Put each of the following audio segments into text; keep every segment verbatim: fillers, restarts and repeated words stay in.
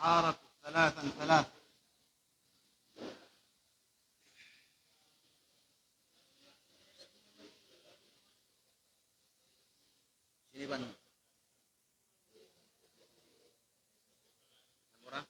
الطهارة ثلاثا ثلاثا. Sini ban. Mura.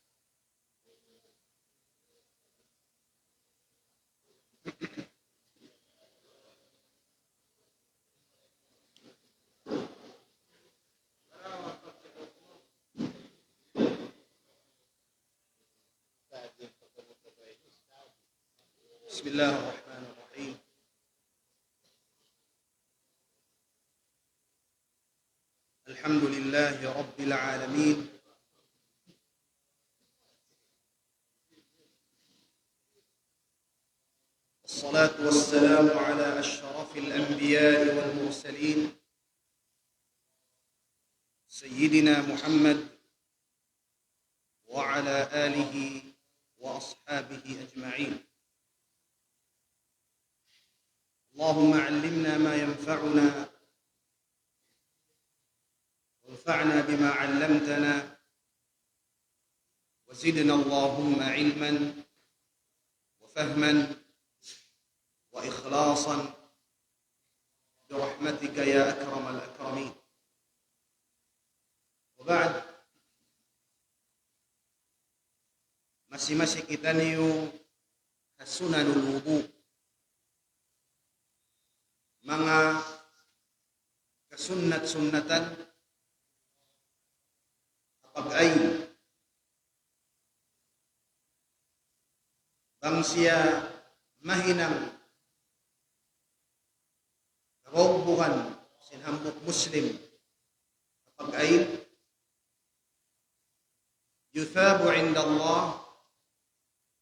بسم الله الرحمن الرحيم. الحمد لله رب العالمين. والصلاة والسلام على أشرف الأنبياء والمرسلين سيدنا محمد وعلى آله وأصحابه أجمعين. اللهم علمنا ما ينفعنا وانفعنا بما علمتنا وزدنا اللهم علما وفهما وإخلاصا برحمتك يا أكرم الأكرمين. وبعد، masi-masi kitaniyu ha sunanul wudu'. Manga kasunnat-sunnatan ha pag-ain. Bang siya mahinang kabubuhan sin hambuuk Muslim ha pag-ain, يثاب عند الله,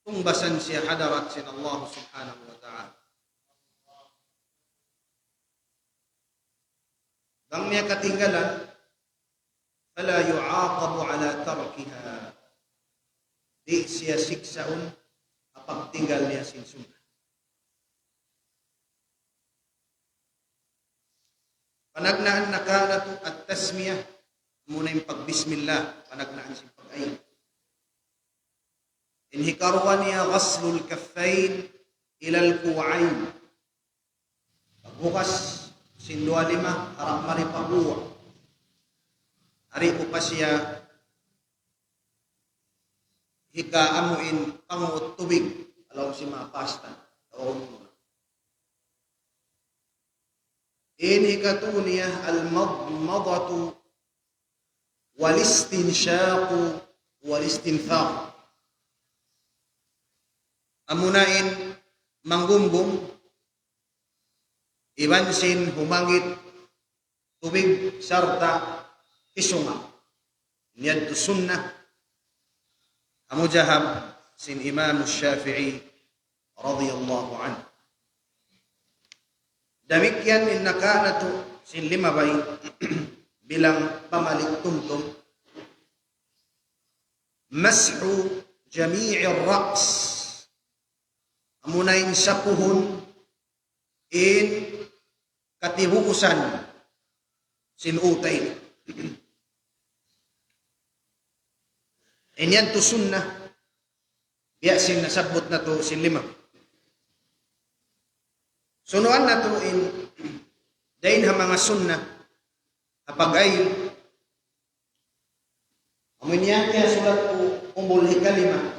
tungbasan siya ha hadarat sin Allah Subhanahu wa Ta'ala. Bang niya katinggalan, فلا يعاقب على تركها. Di' siya siksaun ha pagtinggal niya sin sunnat. Panagnaan nakauna natu' at-tasmiyah, amuna in pagbismillah, panagnaan sin pag-ain. In hikaruwa niya, غسل الكفين إلى الكوعين. Paghugas sin duwa lima, harap mari pa guwa'. Ari mu pa siya hikaamu in panguut tubig, ha lawm sin manga pastan. Tawagun mu na. In hikatu niya, المضمضة والاستنشاق والاستنثار. Amuna in manggumgum, iban sin humangit tubig sarta' hisunga. Ini yadtu sunnat ha madhhab sin Imam Shafi'i radiyallahu anhu. Damikkiyan in nakauna natu' sin limabay bilang pamalik tumtum. مسح جميع الرأس. Amuna in sapuhun in katibuusan sin uta ini. Ini yadtu sunnat, biya' sin nasabbut natu' sin lima. Sunuan natu' in dayn ha manga sunnat ha pag-ain. Amu ini yan kiyasulat ku umbul hikalima.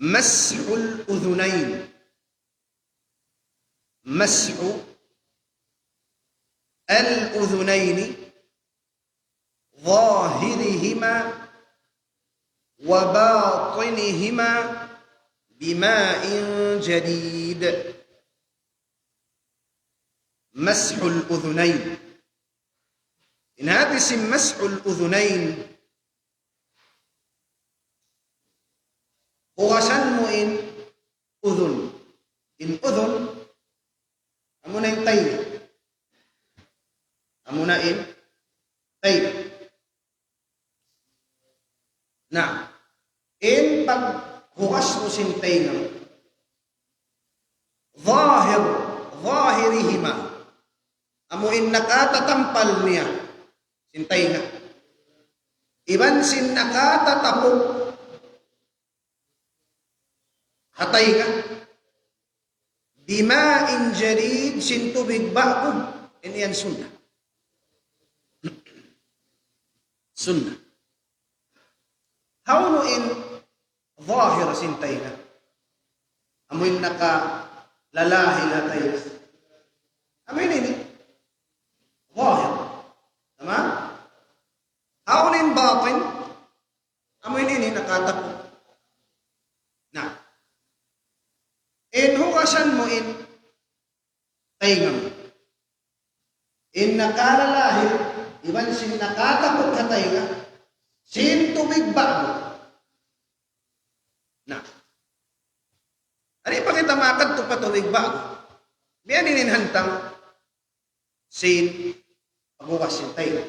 مسح الأذنين. مسح الأذنين ظاهرهما وباطنهما بماء جديد. مسح الأذنين. In hati sin مسح الأذنين, hugasan mu in udhun. In udhun, amuna in taynga. Amuna in taynga. Na, in paghugas mu sin taynga, ظاهر، ظاهرهما. Amu in nakatatampal niya sin taynga. Iban sin nakatatapuk ha taynga. Bima'in jadid, sin tubig ba'gu. Ini yan sunnat. Sunnat. Hawnu in zahir sin taynga? Amu in nakalalahi ha taynga. Amu in ini. Zahir. Tama? Hawnu in batin? Amu in ini nakatapuk. Na. In hugasan mu in taynga mu. In nakalalahi, iban sin nakatapuk ha taynga, sin tubig ba'gu. Na. Ari pa kita makadtu pa tubig ba'gu. Biya' diin in hantang sin paghugas sin taynga.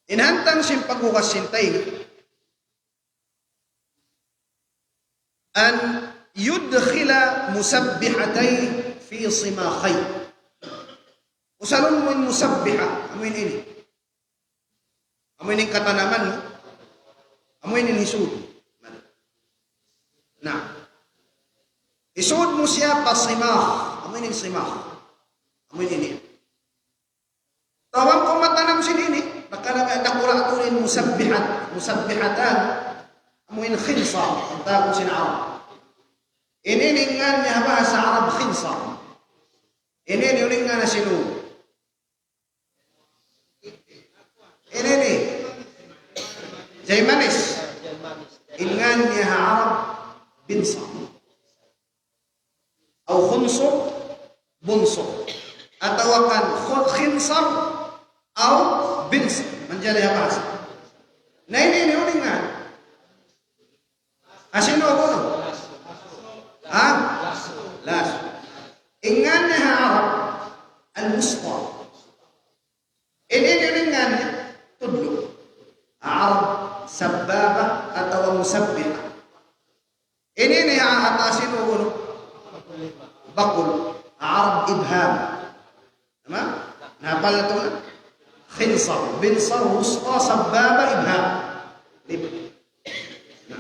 In hantang sin paghugas sin taynga, أن يدخل مسبحتيه في صماخيه. Usalun mu in musabbiha, amu in ini. Amu in katanaman, amu in ini hisud. Na. Hisud mu siya pa simakh, amu in ini simakh. Amu in ini. Atawa bang kaw matanam sin ini, nakala' dakula' tuud in musabbihat, musabbihatan, amu in khinsar, in tawag sin Arab. Ini in ngan niya ha bahasa Arab khinsar. Ini in ngan sin ini. Ini in. Jaymanis. In ngan niya ha Arab binsar. Aw khunsur, bunsur. Atawa kan khu-, khinsar, aw binsar. Manjari ha bahasa. Na ini, ini, ini nga. Asin o kuno? Ha? Las. In ngan niya ha Arab, al-wusta. Ini, ini, ini ngan niya, tudlu'. Arab, sabbaba, atawa musabbiha. Ini, ini, ha, atasin mu kuno. Bakul. Arab ibham. Tama? Nahapal natu' na? Khinsar, binsar, wusta, sabbaba, ibham. Lima. Na.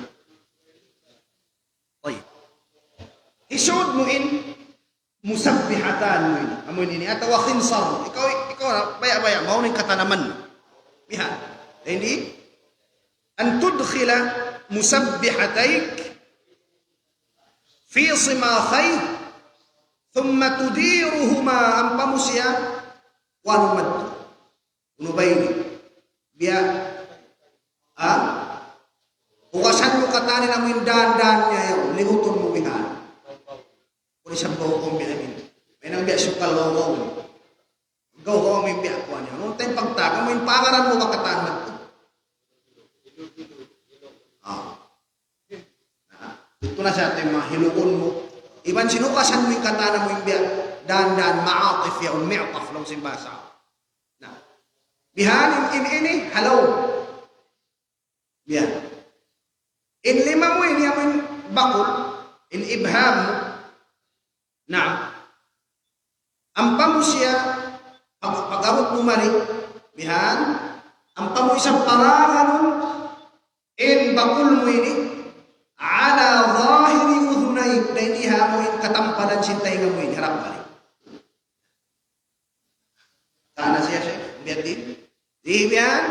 Tayyib. Hisud mu in musabbihatan mu ini. Amu ini, atawa khinsar. Ikaw, ikaw na, baya'-baya', maunu in katanaman mu. Bihan. Hindi? أن تدخل مسبحتيك في صماخيه ثم تديرهما, ampa mu siya, kuwan mu madtu. Unu ba ini? Biya', ha? Hugasan mu katan in amu in dān-dān niya yan, lihutun mu bihan. Kuni sa baw kong biya' ini. May nang biya' sukal baw kong. Gaw ko amu in biya' kuwan yan. Nung time pagtaga mu in pangaran mu ba katan madtu. Ah. Na, didtu na sa atin manga hilugun mu. Iban sin hugasan mu in katan amu in biya'. Dān-dān ma'atif yaun, mi'taf laung sin bahasa. Na. Bihan in, in ini, halaw. Bihan. In lima mu ini amu in bakul, in ibham mu. Na. Ampa mu siya, pag-, pag-abut mu mari, bihan, ampa mu isab paraganun, in bakul mu ini, على ظاهر أذنيك, dayn di ha amu in katampalan sin taynga mu ini, harap mari. Kana siya, Sheikh, biya' diin? Di' bihan,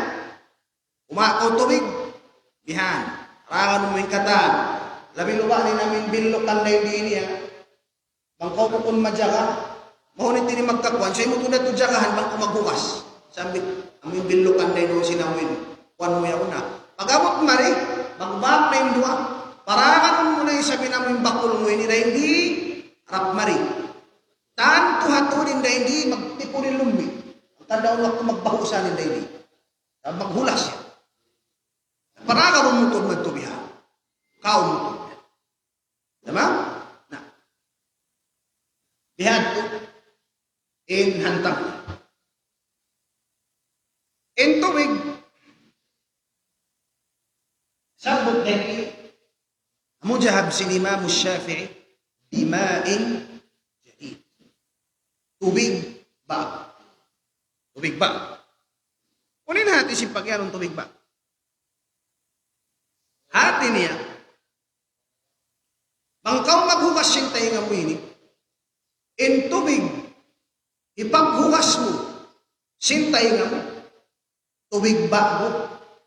Uma' kaw tubig, bihan. Ragan mu in katan. Labi luba' in amu in billukan dayn di ini, ha. Bang kaw bukun majaga, mahunit ini magkakuwan. Sa' imutu na tu jagahan, bang kaw maghugas. Sambil, amu in billukan dayn di sin amu in. Kuwan mu yaun na. Pag-abut mari, magbak na in duwa. Paragan mu na isab in amu in bakul mu ini dayn di, harap mari. Tantu hatu din dayn di, magtipun in lummi'. Hangkan daun waktu magbahusan in dayn di. Maghulas siya. Paraga mu tuud madtu bihan. Kaun mu tuud. Tamam? Na. Bihan tu. In hantang. In tubig. Sabbut dayn di. Mujahab sin Imam Shafi'i. بماء جديد. Tubig ba'gu. Tubig ba'gu. Unu in hati sin pag Yan in tubig ba? Hati niya, bang kaw maghugas sin tainga mu ini, in tubig hipaghugas mu sin tainga mu, tubig ba'gu,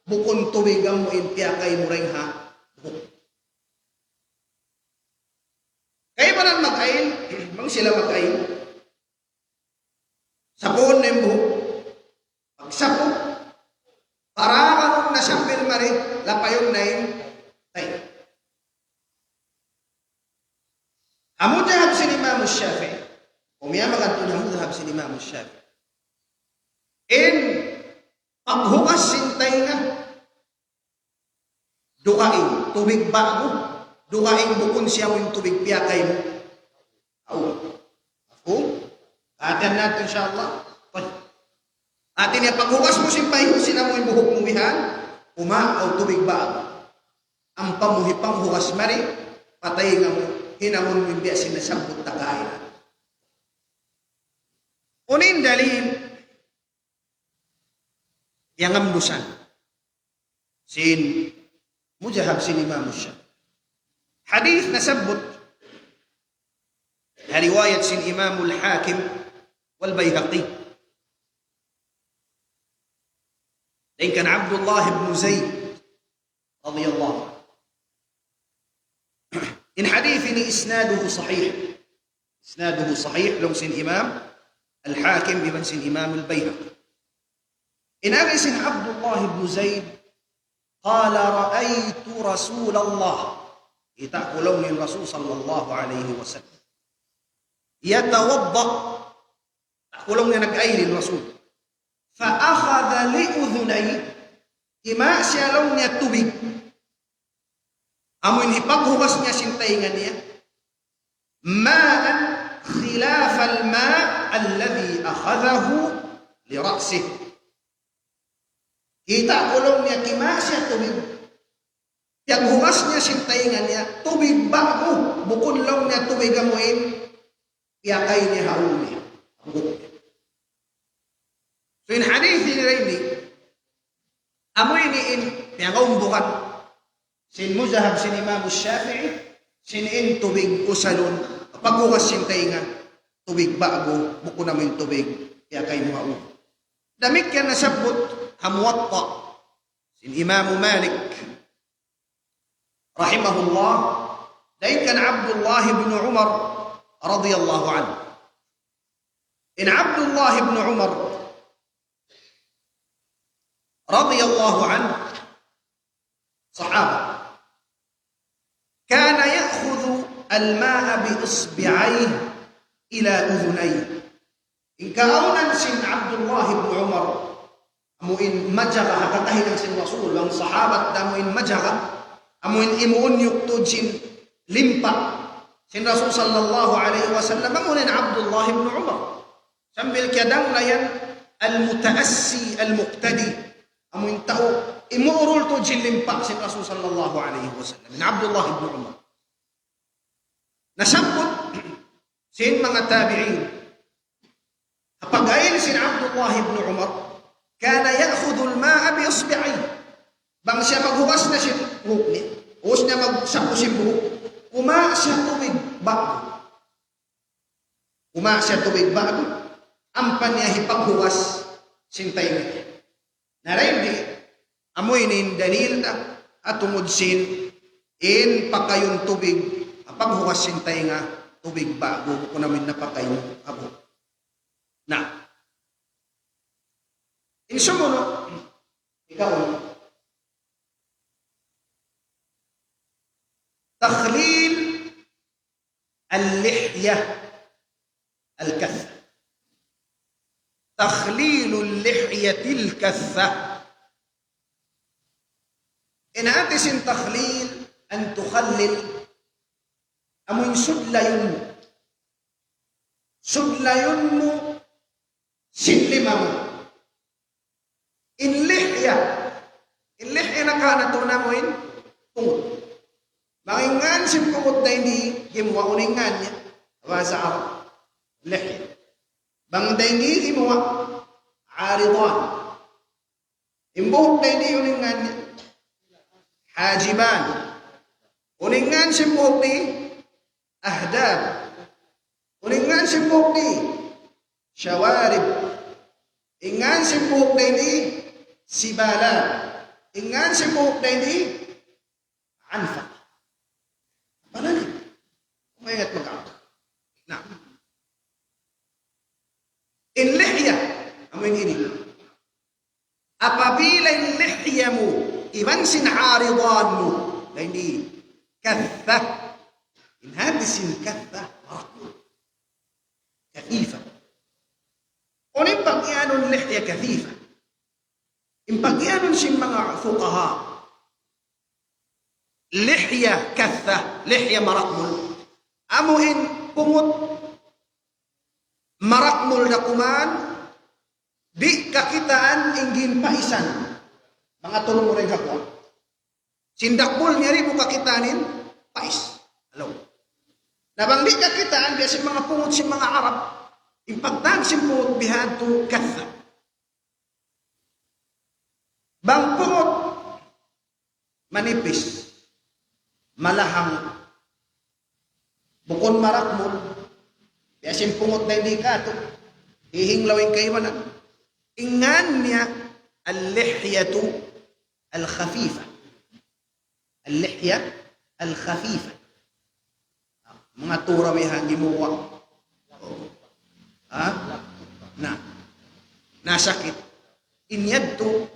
bukun tubig amu in piyakay mu dayn ha buhuk. Kaibanan mag-ayil, bang sila mag-ayil, sapuhun na in buhuk. Pagsapu, paraganun na sambil mari, lapayun na in tainga. Ha madhhab sin Imam Shafi'i, umiya magad ha madhhab sin Imam Shafi'i, in paghugas sin tainga, dugaing tubig ba'gu, dugaing bukun siya in tubig piyakay mu. Aw. Mafhum? Kaatihan natu', insya Allah. Tayyib. Hati niya, paghugas mu sin payhu sin amu in buhuk mu bihan, kumawa' kaw tubig ba'gu. Ampa mu hipaghugas mari pa tainga mu, hinangun mu in biya' sin nasabbut ta kaina. Unu in dalil? Yan in ambusan sin madhhab sin Imam Shafi'i. Hadith nasabbut ha riwayat sin Imam Al-Hakim wal Bayhaqi. Dayn kan Abdullah ibn Zayd radiyallahu anhu. In hadith ini isnaduhu sahih. Isnaduhu sahih, laung sin Imam Al-Hakim iban sin Imam Al-Bayhaqi. In agi sin Abdullah ibn Zayd, قال: رأيت رسول الله. Kita' ku laung niya in Rasul sallallahu alayhi wasallam. يتوضأ. Kita' ku laung niya nag-ayil in Rasul. فأخذ لأذنيه. Kima' siya laung niya tubig. Amu in hipaghugas niya sin tainga niya. ماء خلاف الماء الذي أخذه لرأسه. Kita' ku laung niya kima' siya tubig. Piyaghugas niya sin tainga niya, tubig ba'gu, bukun laung niya tubig amu in piyakay niya ha ulu niya. So in hadith ini, amu ini in piyangumbukan sin madhhab sin Imam Shafi'i, sin in tubig usalun, paghugas sin tainga, tubig ba'gu, bukun amu in tubig piyakay mu ha ulu. Damikkiyan nasabbut ha Muwatta sin Imam Malik rahimahullah, dayn kan Abdullah ibn Umar radiyallahu anhu. In Abdullah ibn Umar radiyallahu anhu, sahaba, كان يأخذ الماء بإصبعيه إلى أذنيه. In kaawnan sin Abdullah ibn Umar, amu in majaga ha katahinang sin Rasul, bang sahabat da amu in majaga, amu in imuunyuk tuud sin limpa sin Rasul sallallahu alayhi wasallam, amu in Abdullah ibn Umar. Sambil kiyadanglayan al-muta'assi al-muqtadi. Amu in tau imuurul tuud sin limpa sin Rasul sallallahu alayhi wasallam. In Abdullah ibn Umar. Nasabbut sin manga tabi'in. Ha pag-ayil sin Abdullah ibn Umar, كان يأخذ الماء بإصبعيه. Bang siya maghugas na sin buhuk niya, ubus niya magsapu sin buhuk, kumawa' siya tubig ba'gu. Kumawa' siya tubig ba'gu, ampa niya hipaghugas sin tainga niya. Na dayn di, amu ini in dalil ta, ha tungud sin in pakayun tubig, ha paghugas sin tainga, tubig ba'gu, bukun amu in napakay mu ha buhuk. Na, in sumunu', ikaw, تخليل اللحية الكثة. تخليل اللحية الكثة. In hati sin takhlil, أن تخلل, amu in sudlayun mu. Sudlayun mu sin lima mu. In lihya. In lihya na kanatuna mu in pungut. Bang in ngan sin pungut dayn di gimuwa', unu in ngan niya? Bahasa Arab. Lihya. Bang dayn di gimuwa', aridan. In buhuk dayn di unu in ngan niya? Hajiban. Unu in ngan sin buhuk di? Ahdab. Unu in ngan sin buhuk di? Shawarib. In ngan sin buhuk dayn di? Sibala. In ngan sin buhuk dayn di? Anfa. Apa na ni? Maingat mag-amal. Na. In lihya, amu in ini. Apabila in lihya mu, iban sin aridan mu, na ini, katha. In hati sin katha, marakmul. Kathifa. Unu in pag-iyanun lihya kathifa? In pag-iyanun sin manga fuqaha, lihya katha, lihya marakmul. Amu in pungut marakmul da kuman, di' kakitaan in ginpaisan. Manga tulung mu rin ha kuwan. Sin dakmul niya di' mu kakitaan in pais. Alaw. Na bang di' kakitaan, biya' sin manga pungut sin manga Arab, in pagtawag sin pungut bihadtu katha. Bang pungut manipis, malahang, bukun marakmul, biya' sin pungut dayn di katu', hihinglaw in kaibanan. In ngan niya, al-lihyatu al-khafifa. Al-lihya al-khafifa. Manga turawihan gimuwa'. Ha? Na. Nasakit. In yadtu,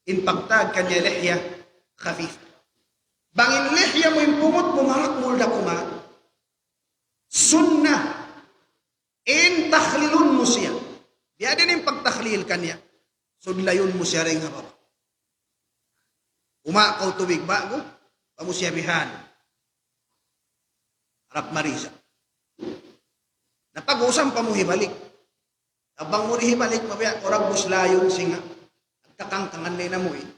in pagtawag kaniya lihya khafif. Bang in lihya mu, in pungut mu, marakmul da kuman. Sunnah. In takhlilun mu siya. Biya' diin in pagtakhlil kaniya? Sudlayun mu siya dayn ha baba'. Uma' kaw tubig ba'gu, pa mu siya bihan. Harap marisa. Na pag-usam pa mu hibalik. Bang mu di' hibalik, mabiya' ku raggus layun singa'. Nagkakangkangan na in amu in.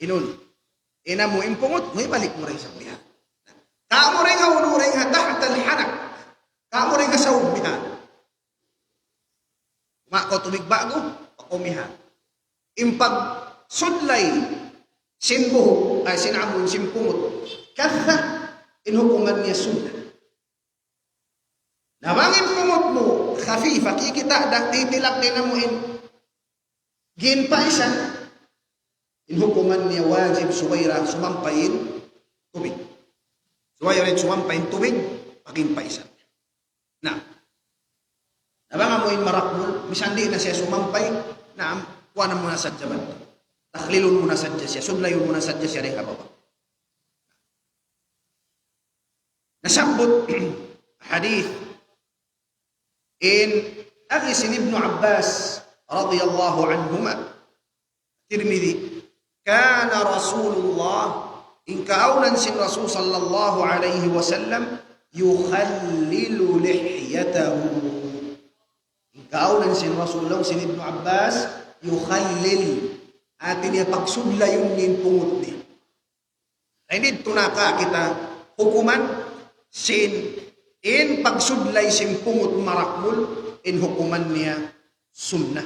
Inun. In amu in pungut, mu hibalik mu rin sa bihan. Kamu rin ha unu rin ha tahtal hanak. Kamu rin ha saum bihan. Uma' kaw tubig ba'gu, pa kaw mihan. In pagsudlay sin buhuk, ay sin amu in sin pungut. Katha, in hukuman niya sunnah. Na bang in pungut mu, khafifa, kikita' da, titilak dayn ha amu in ginpaisan, in hukuman niya wajib subay da sumampay in tubig. Subay da sumampay in tubig, pag ginpaisan. Na. Na bang amu in marakmul, misan di' na siya sumampay, na, kuwanan mu na sadja man. Takhlilun mu na sadja siya, sudlayun mu na sadja siya dayn ha baba'. Nasabbut hadith in agi sin Ibnu Abbas radiyallahu anhuma, Tirmidhi, كان رسول الله, in kaawnan sin Rasul sallallahu alayhi wasallam, يخلل لحيته. In kaawnan sin Rasul, laung sin Ibnu Abbas, يخلل. Hati niya pagsudlayun niya in pungut niya. Ay, didtu na ka kita hukuman sin in pagsudlay sin pungut marakmul, in hukuman niya sunnah.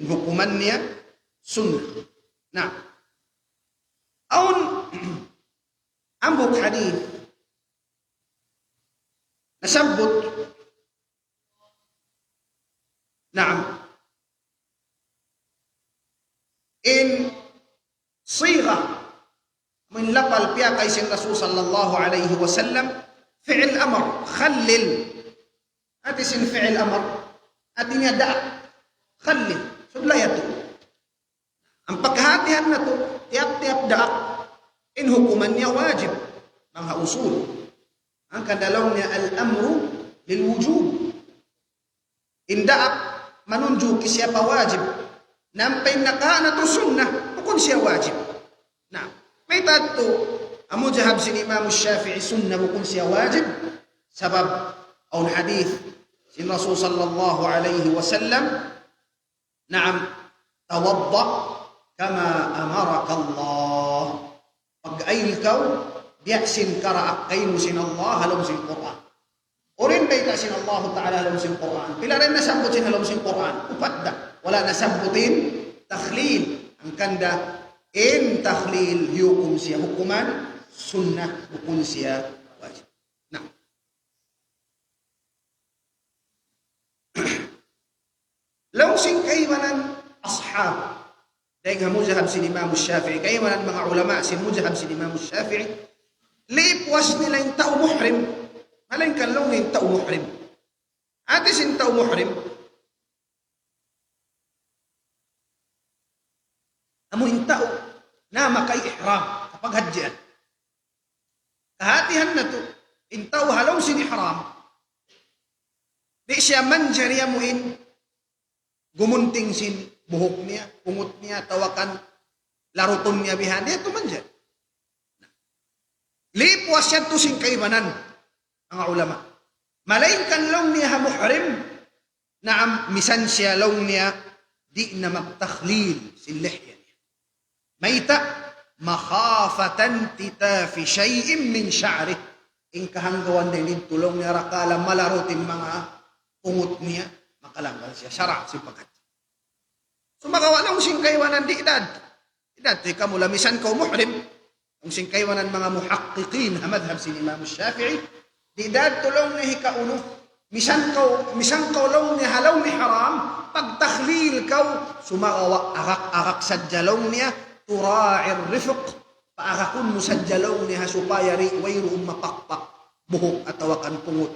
In hukuman niya sunnah. Na, awn hambuuk hadith nasabbut, naam, in sigha, amu in lapal piyakay sin Rasul sallallahu alayhi wasallam, fi'il amr, khallil. Hati sin fi'il amr, hati niya daak. Khallil. Sudlay yadtu. Ampa kahatihan natu', tiyap-tiyap daak, in hukuman niya wajib. Bang ha usul. Hangkan da laung niya al-amru lil wujub. In daak manunjuki siya pa wajib. Na ampa in nakauna natu' sunnah, bukun siya wajib. Na, mayta' yadtu, amu jahab sin Imam Shafi'i sunnah bukun siya wajib. Sabab, awn hadith sin Rasul sallallahu alayhi wasallam, naam, توضأ كما أمرك الله. Pag-ayil kaw, biya' sin karaak kaymu sin Allah ha lawm sin Qur'an. Unu in bayta' sin Allah Ta'ala ha lawm sin Qur'an? Pila da in nasabbut sin ha lawm sin Qur'an? Upat da. Wala' nasabbut in Takhlil, hangkan da in takhlil hukum siya hukuman sunnah, bukun siya wajib. Na. Laung sin kaibanan ashab, dayn ha muzhab sin Imam Shafi'i, kaibanan manga ulama sin muzhab sin Imam Shafi'i, lipuas nila in tau muhrim, malaingkan laung in tau muhrim. Hati sin tau muhrim, amu in tau na maka-ihram ha paghajjian. Kahatihan natu', in tau ha lawm sin ihram, di' siya manjari amu in gumunting sin buhuk niya, pungut niya, atawa kan larutun niya bihan, di' yadtu manjari. Lipuas yadtu sin kaibanan manga ulama. Malaingkan laung niya ha muhrim, naam, misan siya laung niya di' na magtakhlil sin lihya niya. Mayta'? مخافة انتتاف شيء من شعره. In kahanggawan dayn didtu laung niya rakala' malarut in manga pungut niya, makalanggal siya sara' sin paghajji. Sumagawa' laung sin kaibanan di' da. Di' da, di' kamu lamisan kaw muhrim. Laung sin kaibanan manga muhaqqiqin ha madhab sin Imam Shafi'i, di' da tuud laung niya hikaunu. Misan kaw, misan kaw laung niya ha lawm ihram, pagtakhlil kaw, sumagawa' agak-agak sadja laung niya, تراعي الرفق, paagakun mu sadja laung niya ha supaya di' wayruun mapakpak buhuk atawa kan pungut.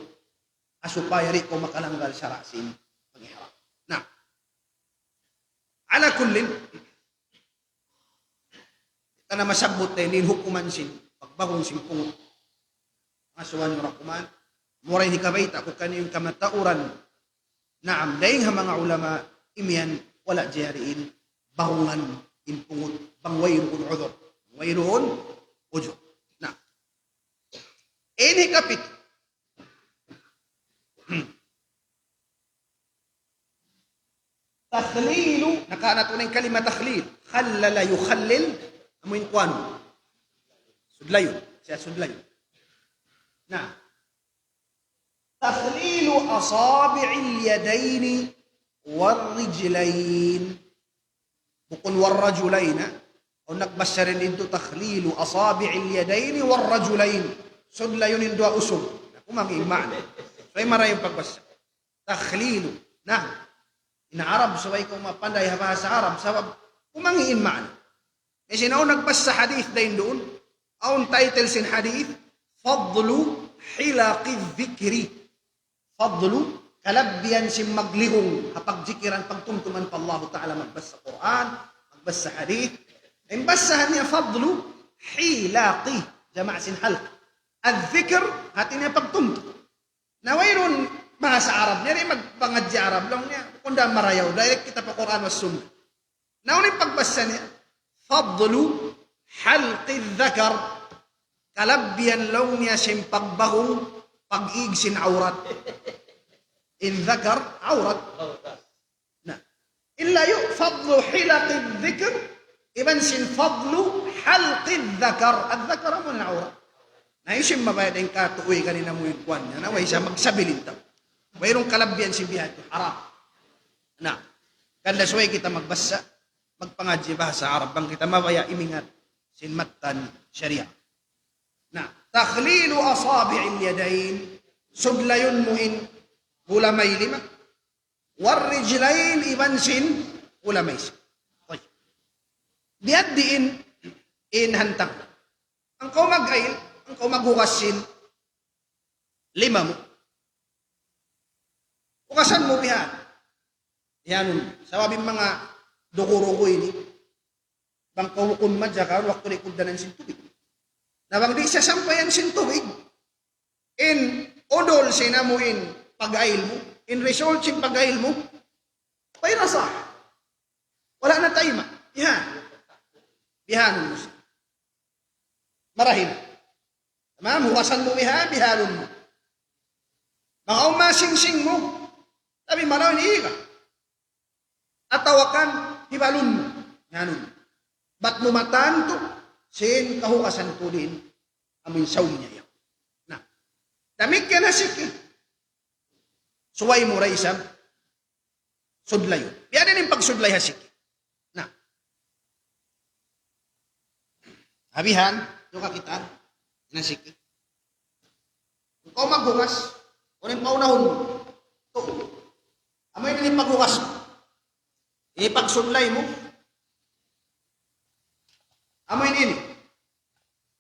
Ha supaya di' kaw makalanggal sara' sin pag-ihram. Na. Ala kullin, kita na masabbut na in hukuman sin pagbahung sin pungut. Manga suwan nura kuman, mura ini kabayta' ku kaniyu in kamatauran. Naam, dayn ha manga ulama, imiyan, wala' jari in bahungan in pungut, bang wayruun udhur. Wayruun udhur. Na. Ini kapit. Takhlilu, nakauna tuud in kalima takhlil. Khallala yukhallilu, amu in kuwan. Sudlayun, siya sudlayun. Na. Takhlilu asabi'il yadayni war rijlayn. Bukun war rajulayn, ha? Awn nagbasa dayn didtu takhlilu asabi'il yadayni war rajulayn. Sudlayun in duwa usug. Kumangi' in maana. So, in marayaw pagbasa. Takhlilu. Na, in Arab, subay kaw mapanday ha bahasa Arab, sabab kumangi' in maana. Hisiyu in nagbasa hadith dayn duun? Awn title sin hadith, Fadlu hilaqi dhikri. Fadlu, kalabbihan sin maglihung ha pagjikiran, pagtumtuman pa Allahu Ta'ala, magbasa Qur'an, magbasa hadith. In basahan niya fadlu hilaqi, jama' sin halq. Adh-dhikr, hati niya pagtumtum. Na wayruun bahasa Arab niya, di' magpangadji' Arab laung niya. Bukun da marayaw, direct kita pa Qur'an wa Sunnah. Na unu in pagbasa niya? Fadlu halqi dhakar. Kalabbihan laung niya sin pagbahung, pag-ig sin awrat. In dhakar, awrat. Na. In layu', fadlu hilaqi dhikr, iban sin fadlu halqi dhakar. Adh-dhakar amu in awrat. Na, hisiyu in mabaya' dayn katu', uy, kanina mu in kuwan niya. Na, way sa magsabilin ta. Wayruun kalabbihan sin biya' hādtu, haram. Na, hangkan da subay kita magbasa, magpangadji' bahasa Arab, bang kita mabaya' imingat sin mattan sharia. Na, takhlilu asabi'il yadayn, sudlayun mu in hulamay lima, war rijlayn, iban sin hulamay sik. Uy. Biya' diin in hantang. Bang kaw mag-ayl, bang kaw maghugas sin lima mu. Hugasan mu bihan. Yan, sabab in manga dugu-rugu ini, bang kaw bukun madja kan, waktu di' kugdanan sin tubig. Na bang di' siya sampayan sin tubig, in udul sin amu in pag-ayl mu, in result sin pag-ayl mu, fala sah. Wala' na tayma'. Bihan. Bihanun mu siya. Marahin. Tamam, hugasan mu bihan, bihanun mu. Bang awn masingsing mu, tabi' marahin iga. Atawa kan hibalun mu. Yan. Bat mu matantu sin kahugasan tuud in amu in saum niya yan. Na. Damikkiyan ha siki. Subay mu da isab sudlayun. Biya' diin in pagsudlay ha siki? Na. Abihan, yung kakitaan, nasiki. Ikaw maghugas, o rin paunahon mo. Ito. Amu ini in paghugas mo. Ini pagsudlay mo. Amu ini ini.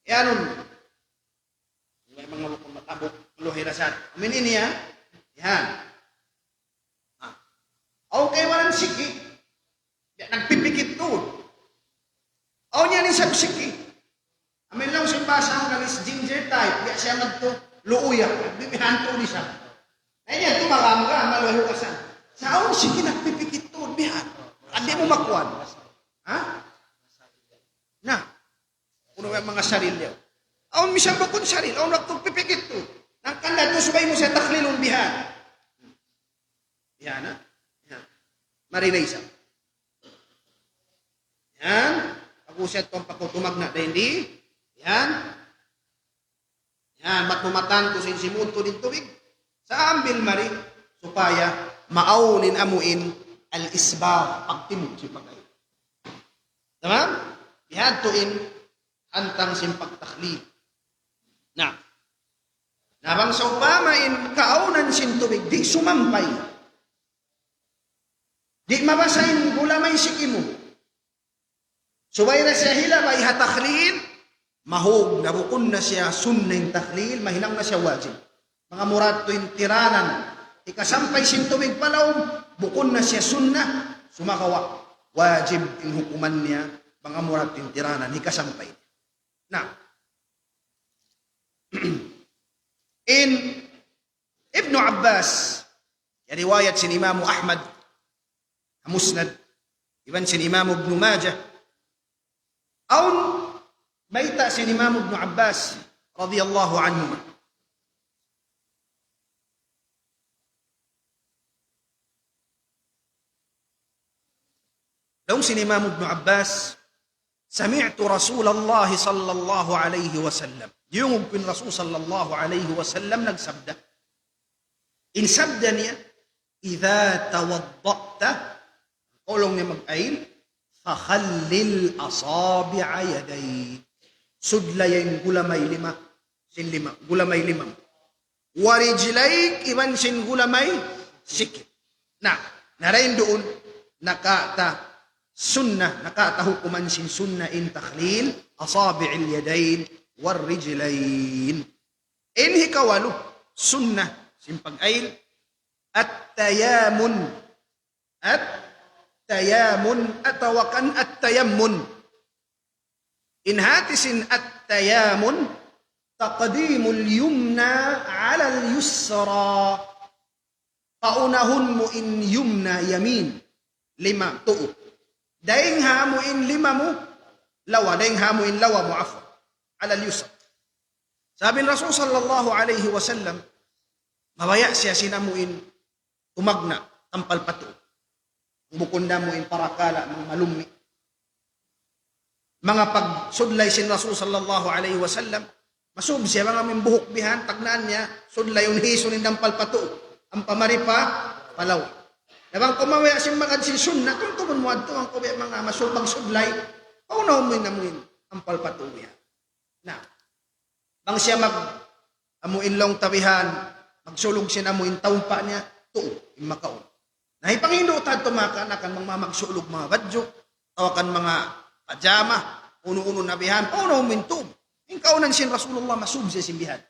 E anun. May manga bukun matabuk, luhi rasad. Amu ini ini, ha? Yan. Ha. Aw kaibanan siki. Biya' nagpipikit tuud. Aw niya ni isab siki. Amu in laung sin bahasa Anggalis ginger type. Biya' siya madtu luuya. Bibihan tuud isab. Na niya tuud magamgam, maluhay hugasan. Sa' awn siki nagpipikit tuud, bihan. Di' mu makuan. Ha? Na. Unu in manga saril niya. Awn misan bukun saril, awn waktu pipikit tuud. Hangkan na tuud subay mu siya takhlilun bihan. Yan, ha? Yan. Mari na isab. Yan. Aku siya tuud pakutumag na dayn di. Yan. Yan, bat mumatan ku sin simud tuud in tubig. Sambil mari, supaya maawn in amu in al-isbagh, pagtimud sin pag-ayn. Tamam? Bihadtu in hantang sin pagtakhlil. Na, na bang sawpama in kaawnan sin tubig, di' sumampay. Di' mabasa in gulamay siki mu. Subay da siya hilabay ha takhlil, mahug na bukun na siya sunna in takhlil, mahinang na siya wajib. Manga murad tuud in tiranan, hikasampay sin tubig pa lawm, bukun na siya sunna, sumagawa' wajib in hukuman niya, manga murad tuud in tiranan, hikasampay. Na, in Ibnu Abbas, ya riwayat sin Imam Ahmad, Musnad, iban sin Imam Ibnu Majah. Awn bayta' sin Imam Ibnu Abbas radiyallahu anhuma. Laung sin Imam Ibnu Abbas, سمعت رسول الله صلى الله عليه وسلم. Diyungug ku in Rasul sallallahu alayhi wasallam nagsabda. In sabda niya, إذا توضأت, kaw laung niya mag-ayn, فخلل أصابع يديك. Sudlaya in gulamay lima, sin lima, gulamay lima. ورجليك, iban sin gulamay sikit. Na, na dayn duun, nakawa' ta sunna, nakawa' ta hukuman sin sunna in takhlil أصابع اليدين والرجلين. In hikawalu, sunna, sin pag-ayn, التيامن. التيامن, atawa kan التيمم. In hati sin التيامن, تقديم اليمنى على اليسرى. Paunahun mu in yumna, yamin. Lima, tuu. Dayng ha amu in lima mu, lawa, dayng ha amu in lawa mu, afwan. على اليسرى. Sabab in Rasul sallallahu alayhi wasallam, mabaya' siya sin amu in tumagna', tampal pa tuu. Bukun da amu in parakala', manga malummi'. Manga pagsudlay sin Rasul sallallahu alayhi wasallam, masub siya bang amu in buhuk bihan, tagnaan niya, sudlayun hisun in tampal pa tuu. Ampa mari pa, pa lawa. Na bang kaw mabaya' sin magad sin sunna, tumtumun mu adtu, bang kaw biya' manga masub magsudlay, paunahun mu in amu in tampal pa tuu bihan. Na, bang siya mag, amu in laung ta bihan, magsulug sin amu in taumpa' niya, tuu, in makaun. Na, hipanghindu' ta adtu manga kaanakan, bang manga magsulug manga badju', atawa kan manga pajama, unu-unu na bihan, paunahun mu in tuu. In kaawnan sin Rasulullah masub siya sin bihan.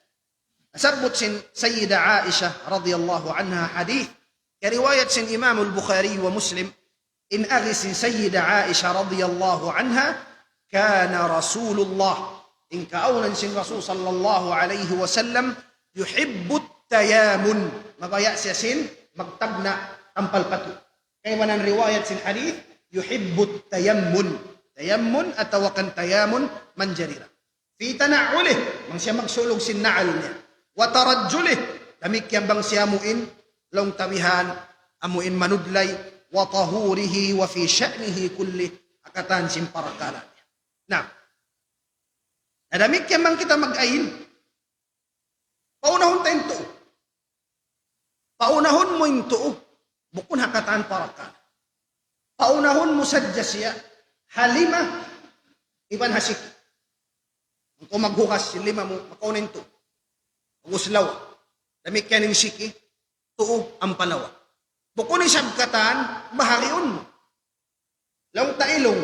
Nasabbut sin Sayyida Aisha radiyallahu anha hadith, riwayat sin Imam al-Bukhari wa Muslim, in agi sin Sayyida Aisha radiyallahu anha, كان رسول الله, in kaawnan sin Rasul sallallahu alayhi wasallam, يحب التيامن, mabaya' siya sin magtagna' tampal pa tuu. Kaibanan riwayat sin hadith, يحب التيمم. Tayammun atawa kan tayamun, manjari da. في تنعله, bang siya magsulug sin na'al niya. وترجله, damikkiyan bang siya amu in, laung ta bihan, amu in manudlay, وطهوره وفي شأنه كله, ha katan sin parakala' niya. Na, na damikkiyan bang kita mag-ayn, paunahun ta in tuu. Paunahun mu in tuu, bukun ha katan parakala'. Paunahun mu sadja siya, ha lima, iban ha siki. Bang kaw maghugas sin lima mu, makauna in tuu. Ubus lawa. Damikkiyan in siki, tuu, ampa lawa. Bukun isab katan, bahariun mu. Laung ta ilung.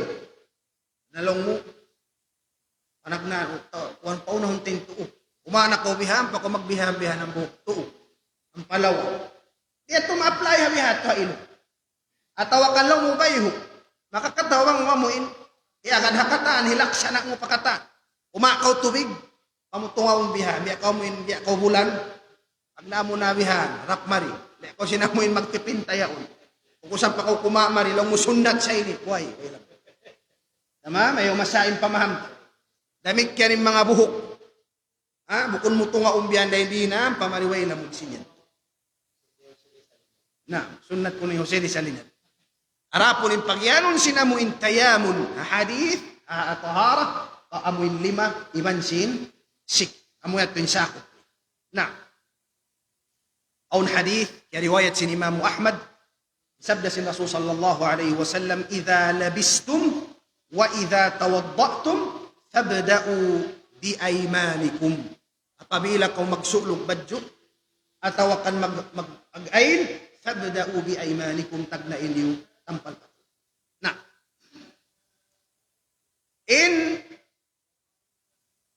Na laung mu, panagna', ta-, kuwan, paunahun ta in tuu. Kumauna kaw bihan, pa kaw magbihan-bihan hambuuk tuu. Ampa lawa. Di' yadtu ma-apply ha biha' yadtu ha ilung. Atawa kan laung mu bayhu'. Makakatawa bang wa mu in, iyagad ha katan, hilaksana' mu pa katan. Kumawa' kaw tubig, amu tungaun bihan, biya' kaw mu in, biya' kaw bulan. Pag naamu na bihan, harap mari. Biya' kaw sin amu in magtipinta yaun. Kung saan pa kaw kumawa' mari, laung mu sunnat sa ini. Way, way lang. Tama? Mayan masa in pamaham. Damikkiyan in manga buhuk. Ha? Bukun mu tungaun bihan dayn di na, ampa mari way lamud sin yan. Na, sunnat kunu' in husili sa linyad. Adapun in pagiyanun sin amu in tayamun, ha hadith, ha, ha tahara, ha amu in lima, iban sin sik. Amu yadtu in sakup. Na, awn hadith, kiyariwayat sin Imam Ahmad, sabda sin Rasul sallallahu alayhi wasallam, إذا لبستم وإذا توضأتم فابدأوا بأيمانكم. Apabila kaw magsulug badju', atawa kan mag-, mag-, mag-ayn, فابدأوا بأيمانكم, tagna' niyu tampal pa. Na, in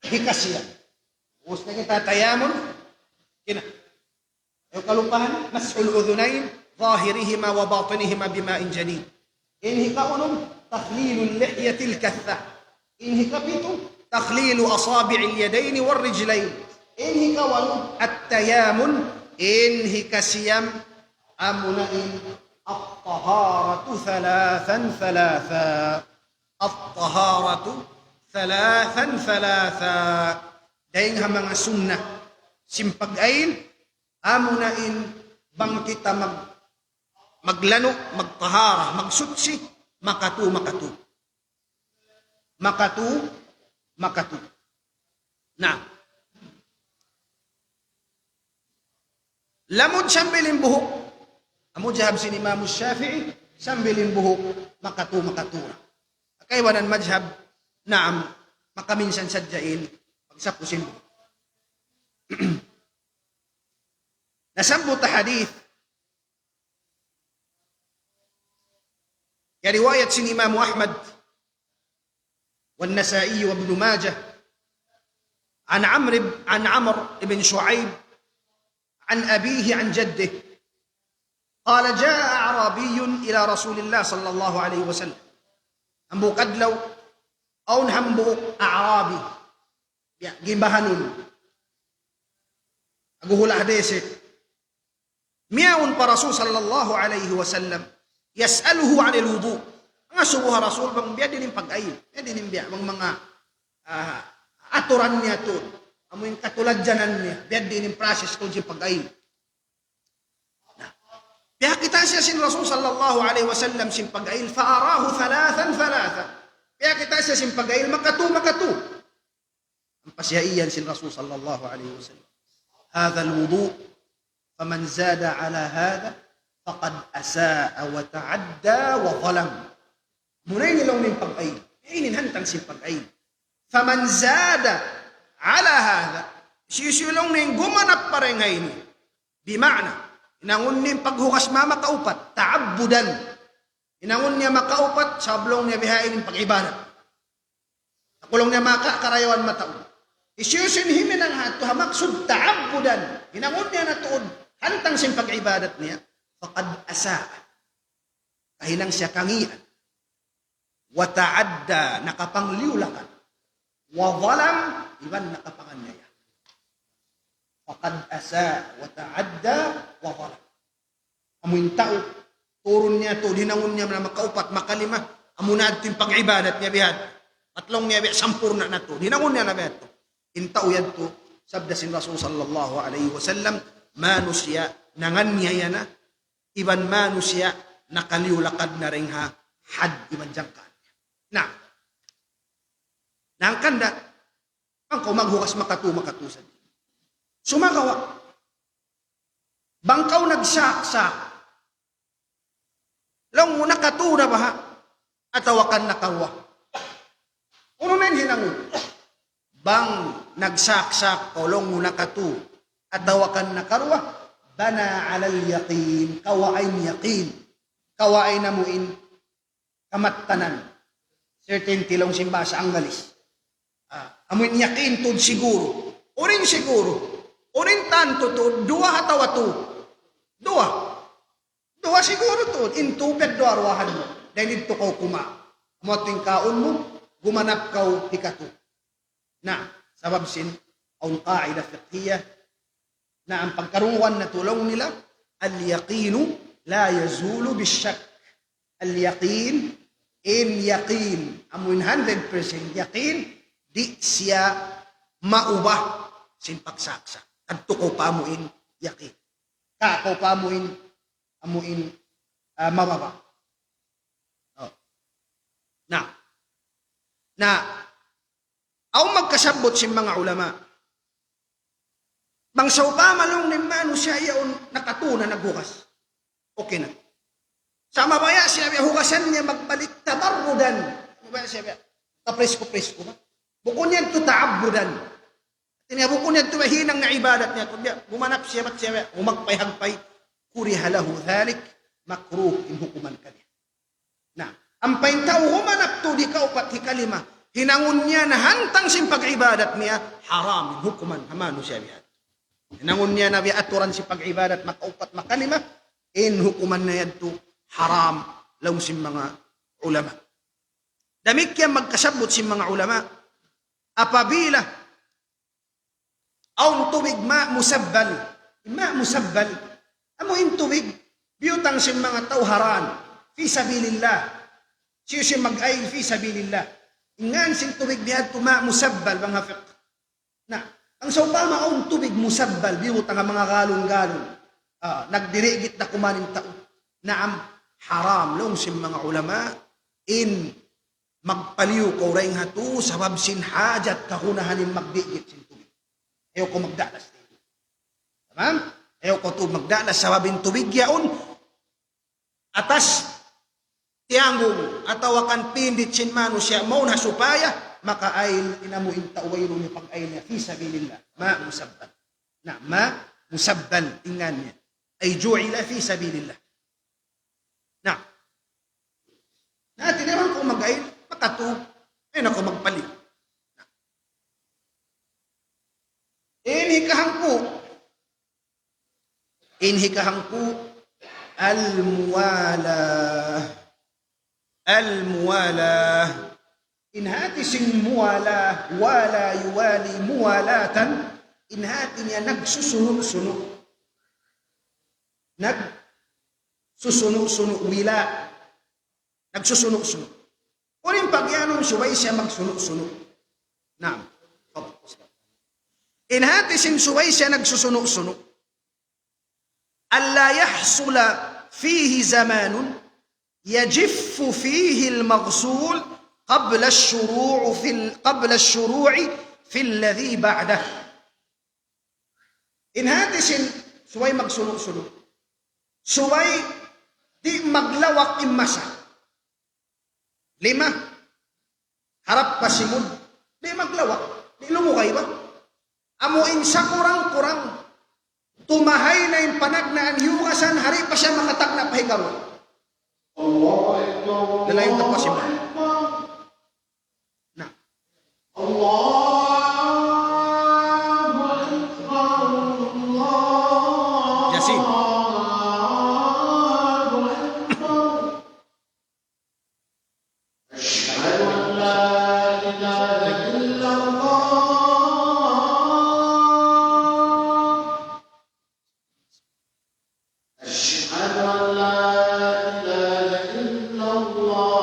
hikasiyam. Ubus na kita tayamun, kina. Ayaw kalupahan, مسح الأذنين ظاهرهما وباطنهما بماء جديد. In hikaunum, تخليل اللحية الكثة. In hikapitu, تخليل أصابع اليدين والرجلين. In hikawalu, التيامن. In hikasiyam, amuna in الطهارة ثلاثا ثلاثا. الطهارة ثلاثا ثلاثا. Dayng ha manga sunnat sin pag-ayn, amuna in bang kita mag-, maglanu', magtahara, magsuchi, makatu, makatu. Makatu, makatu. Na. Lamud sambil in buhuk. Amu madhhab sin Imam Shafi'i, sambil in buhuk, makatu, makatu ra. Kaibanan madhhab, naam, makaminsan sadja in pagsapu sin buhuk. Nasabbut ha hadith, kiyariwayat sin Imam Ahmad, والنسائي وابن ماجه، عن عمرو ب-، عن عمرو بن شعيب، عن أبيه عن جده، قال: جاء أعرابي إلى رسول الله صلى الله عليه وسلم. Hambuuk adlaw, awn hambuuk A'rabi, ya, gimbahanun. Aguhula' dese. Miyawn pa Rasul sallallahu alayhi wasallam, يسأله عن الوضوء. Mangasubu ha Rasul bang biyadiin in pag-ayn. Biyadiin in biya', bang manga, ah, aturan niya tuud. Amu in katuladjanan niya. Biyadiin in process tuud sin pag-ayn. Na, piyakita' siya sin Rasul sallallahu alayhi wasallam sin pag-ayn. فأراه ثلاثا ثلاثا. Piyakita' siya sin pag-ayn, makatu, makatu. Ampa siya iyan sin Rasul sallallahu alayhi wasallam, هذا الوضوء فمن زاد على هذا فقد أساء وتعدى وظلم. Muna ini laung niya in pag-ayn. Ini in hantang sin pag-ayn. فمن زاد على هذا. Hisiyu-siyu laung niya in gumanap pa dayn ha ini. Bima'na, hinangun niya in paghugas mama makaupat, ta'abbudan. Hinangun niya makaupat, sabab laung niya bihaini in pag-ibadat. Aku laung niya maka karayawan mataud. Hisiyu-siyu in himinang ha yadtu ha maksud ta'abbudan. Hinangun niya na tuud, hantang sin pag-ibadat niya. فقد أساء. Kahinang siya kangīan. وتعدى, nakapangliyu-lakad. وظلم, iban nakapanganiaya. فقد أساء وتعدى وظلم. Amu in tau, turun niya tuud, hinangun niya na makaupat, makalima, amu na yadtu in pag-ibadat niya biya' hādtu. Bat laung niya biya' sampurna' na tuud, hinangun niya na biya' hādtu. In tau yadtu, sabda sin Rasul sallallahu alayhi wasallam, manusiya' nanganiaya na, iban manusiya' nakaliyu-lakad na dayn ha had iban jangkaan. Na, hangkan da, bang kaw maghugas makatu, makatu sadja. Sumagawa', bang kaw nagsak-sak, laung mu nakatu na baha', atawa kan nakawa. Unu na in hinangun? Bang nagsaksak kaw laung mu nakatu, atawa kan nakaruwa, بنى على اليقين, kawain yakin. Kawain amuin kamattanan. Certainty laung sin bahasa Anggalis. Ah, amuin yakin tuud siguru. Unu in siguru? Unu in tantu tuud, duwa atawa tu? Duwa. Duwa siguru tuud, in tū piyagduwa-ruwahan mu. Dayn didtu kaw kuma. Amu tuud in kaun mu, gumanap kaw hikatu. Na, sabab sin, awn qaida fiqhiyya, na in pagkarungugan natu' laung nila, اليقين لا يزول بالشك. Al-yaqin, in yaqin, amuin hundred percent yaqin, di' siya maubah sin pagsaksak. Kadtu kaw pa amuin yaqin. Ka kaw pa amuin, amuin, ah, mababa'. Oh. Na. Na, awn magkasabbut sin manga ulama. Bang sawpama laung niya in manusiya' yaun nakatū na, naghugas. Okay na. Sa' mabaya' siya biya' hugasan niya magbalik tabarrudan. Mabaya' siya biya' kapresko-presko ba? Bukun yan tu ta'abbudan. Ini bukun yan tu hinang na ibadat niya. Kundi gumanap siya, bat siya biya' humagpay-hagpay. كره له ذلك, makruh in hukuman kaniya. Na, ampa in tau humanap tuud hikaupat, hikalima, hinangun niya na hantang sin pag-ibadat niya, haram in hukuman ha manusiya' biya' yadtu. Hinangun niya na biya' aturan sin pag-ibadat makaupat, makalima, in hukuman niya yadtu haram, laung sin manga ulama. Damikkiyan magkasabbut sin manga ulama, apabila awn tubig ma' musabbal. Ma' musabbal. Amu in tubig, biyutang sin manga tau ha dan, fi sabilillah. Hisiyu-siyu mag-ayil fi sabilillah. In ngan sin tubig biya' yadtu ma' musabbal bang ha fiqh. Na, bang sawpama awn tubig musabbal, biyutang ha manga galon-galon. Ah, nagdirigit da kuman in tau. Naam, haram, laung sin manga ulama, in magpaliyu kaw dayn ha yadtu, sabab sin hajat, kagunahan in magdigit sin tubig. Ayaw kaw magdalas. Tamam? Ayaw kaw tuud magdalas, sabab in tubig yaun, atas tiyanggung, atawa kan pindit sin manusiya', mawn ha supaya makaayil, in amu in tau wayruun niya pag-ayil niya, fi sabilillah, ma' musabbal. Na, ma' musabbal, in ngan niya. Ay ju'ila fi sabilillah. Na. Na, hāti niya bang kaw mag-ayil, makatū. Ayaw na kaw magpaliyu. Na. In hikahangpu'. In hikahangpu', al-muwalah. Al-muwalah. In hāti sin muwalah, wala yuwali muwalatan, in hāti niya nagsusunu'-sunu'. Nagsusunu'-sunu', wila. Nagsusunu'-sunu'. Unu in pagiyanun subay siya magsunu'-sunu'? Naam. In hāti sin subay siya nagsusunu'-sunu'. ألا يحصل فيه زمان يجف فيه المغسول قبل الشروع في ال-، قبل الشروع في الذي بعده. In hāti sin subay magsunu'-sunu'. Subay di' maglawak in masa. Lima, harap pa simud, di' maglawak, di' lumugay ba? Amu in sakurang-kurang, tumahay na in panagnaan hiyugasan, di' pa siya makatagna' pa hikaruwa. Lalayu ta pa simud. Na. Yasin. أشهد أن لا إله إلا الله. أشهد أن لا إله إلا الله.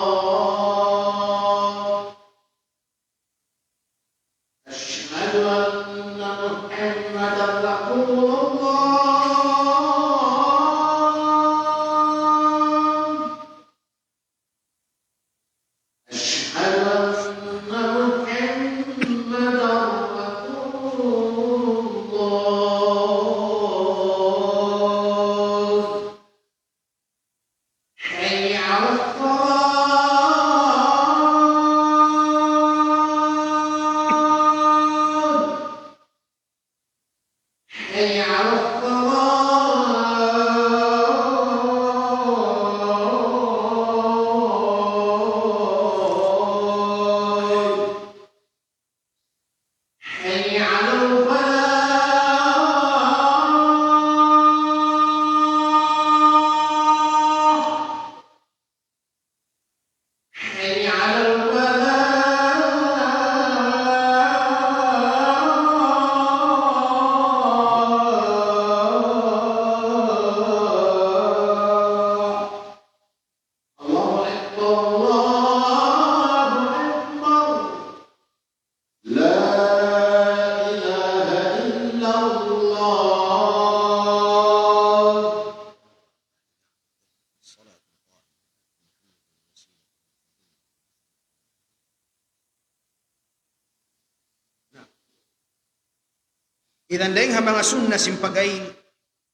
Iban dayng ha manga sunna sin pag-ayil,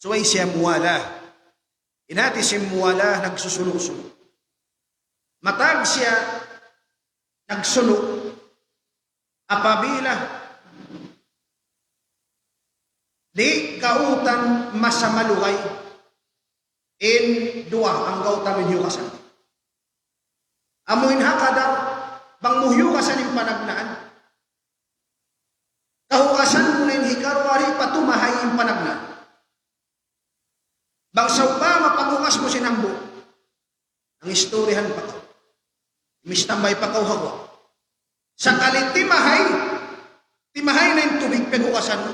subay siya muwala. In hati sin muwala, nagsusunu'-sunu'. Matag siya nagsunu' apabila di' kautan masa malugay in duwa anggawta' mu in hiyugasan. Amu in ha kadar bang mu hiyugasan in panagnaan. Kahugasan mu na in hikaruwa, di' pa tumahay in panagnaan. Bang sawpama paghugas mu sin hambuuk, nang-istoryahan pa kaw. Mistambay pa kaw ha guwa'. Sakali timahay, timahay na in tubig paghugasan mu.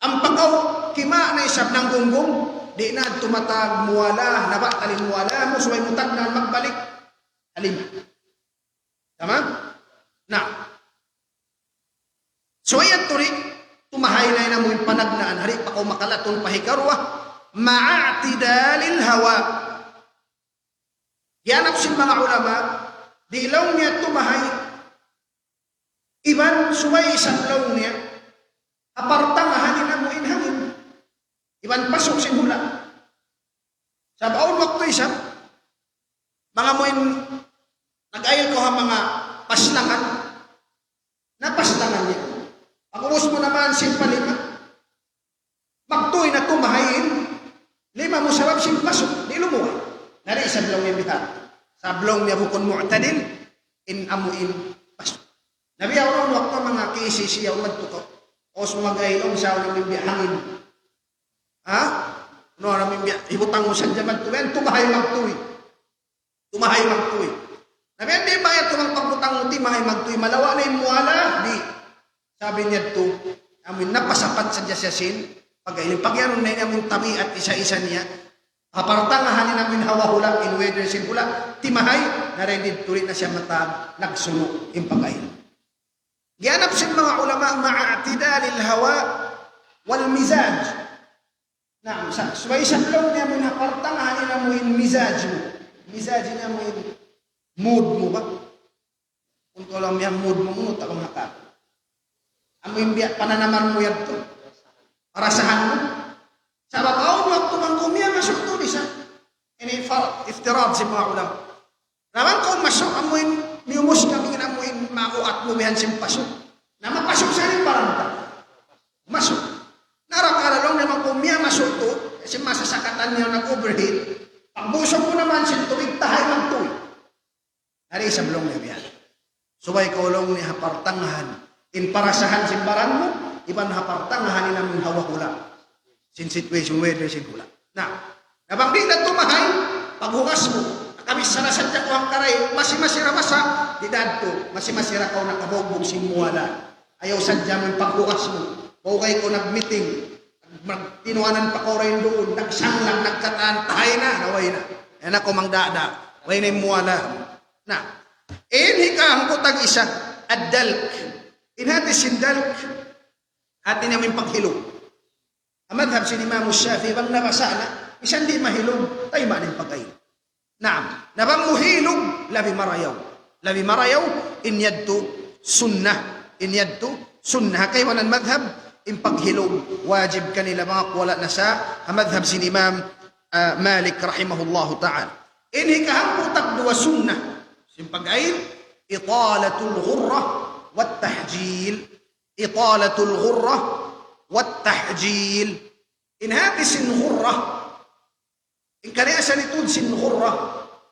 Ampa kaw kima' na isab nanggunggong, di' na tumatag muwala, nabatal in muwala mu, subay mu tagnaan magbalik. Halim. Tamam? Na. Subay yadtu di', tumahay na in amu in panagnaan, di' pa kaw makalatung pa hikaruwa, مع اعتدال الهواء. Giyanap sin manga ulama, di' laung niya tumahay, iban subay isab laung niya, ha partangahan in amu in hangin, iban pasuk sin hula'. Sabab awn waktu isab, bang amu in nag-ayil kaw ha manga paslangan, na paslangan niya. Pag-ubus mu naman sin palima, magtuy na tumahay in lima mu sabab sin pasuk, di' lumugay. Na di' isab laung niya bihan. Sabab laung niya bukun mu'tadil, in amu in pasuk. Na biya' awn waktu manga K C C yaun madtu kaw. Ubus mu mag-ayil, laung sa awn amu in biya' hangin. Ha? Unu amu in biya', hibutang mu sadja madtu, yan tumahay magtuy. Tumahay magtuy. Na biya' diin ba yadtu bang pagbutang mu timahay magtuy, malawa' na in muwala, di'. Sabab niya yadtu, amu in napasapat sadja siya sin pag-ayil. Pag-iyanun na in amu in tabiat isa-isa niya. Ha partangahan in amu in hawa hula', in weather sin hula', timahay, na dayn didtu di' na siya matag, nagsunu' in pag-ayil. Giyanap sin manga ulama, مع اعتدال الهواء والمزاج. Naam, sa-, subay isab laung niya amu in ha partangahan in amu in mizaj mu. Mizaj in amu in mood mu ba? Kung tawag niya mood mu, mood, takam haka. Amu in biya' pananaman mu yadtu. Parasahan mu. Sabab awn waktu bang kaw miyamasu' tuud isab. Ini fa-, iftirad sin manga ulama. Na bang kaw masu', amu in miyumus kami in amu in mauat mu bihan sin pasu'. Na mapasu' sa in baran ta. Masu'. Na rakala' laung niya bang kaw miyamasu' tuud, sin masa sakatan niya nag-overheat. Pagbusug mu naman sin tubig, tahay magtuy. Di' isab laung niya biya' yan. Subay kaw laung niya ha partangahan in parasahan sin baran mu, iban ha partangahan in amu in hawa hula'. Sin situation, weather sin hula'. Na, na bang di' na tumahay, paghugas mu. Kami sana sadja ku hangkaray, masi-masi ra basa, di' da yadtu, masi-masi ra kaw nakabugbug sin muwala'. Ayaw sadja mu in paghugas mu. Bawgay kaw nag-meeting, magtinuanan pa kaw dayn duun, nagsanglag, nagkatan, tahay na, na way na. Yan na kaw mangdada, way na in muwala'. Na, in hikahangpu' tag-isa, ad-dalk. In hati sin dalk, hati niya in paghilug. Ha madhab sin Imam Shafi'i, bang nabasa' na, misan di' mahilug, tayma' na in pag-ayil. Naam, na bang mu hilug, labi marayaw. Labi marayaw, in yadtu sunnah, in yadtu sunnah. Ha kaibanan madhab, in paghilug, wajib kanila bang aku wala' na sa, ha madhab sin Imam, ah, Malik rahimahullahu ta'ala. In hikahangpu' tagduwa sunnah sin pag-ayil, إطالة الغرة والتحجيل. إطالة الغرة والتحجيل. In hati sin ghurra, in kariasan itu sin ghurra,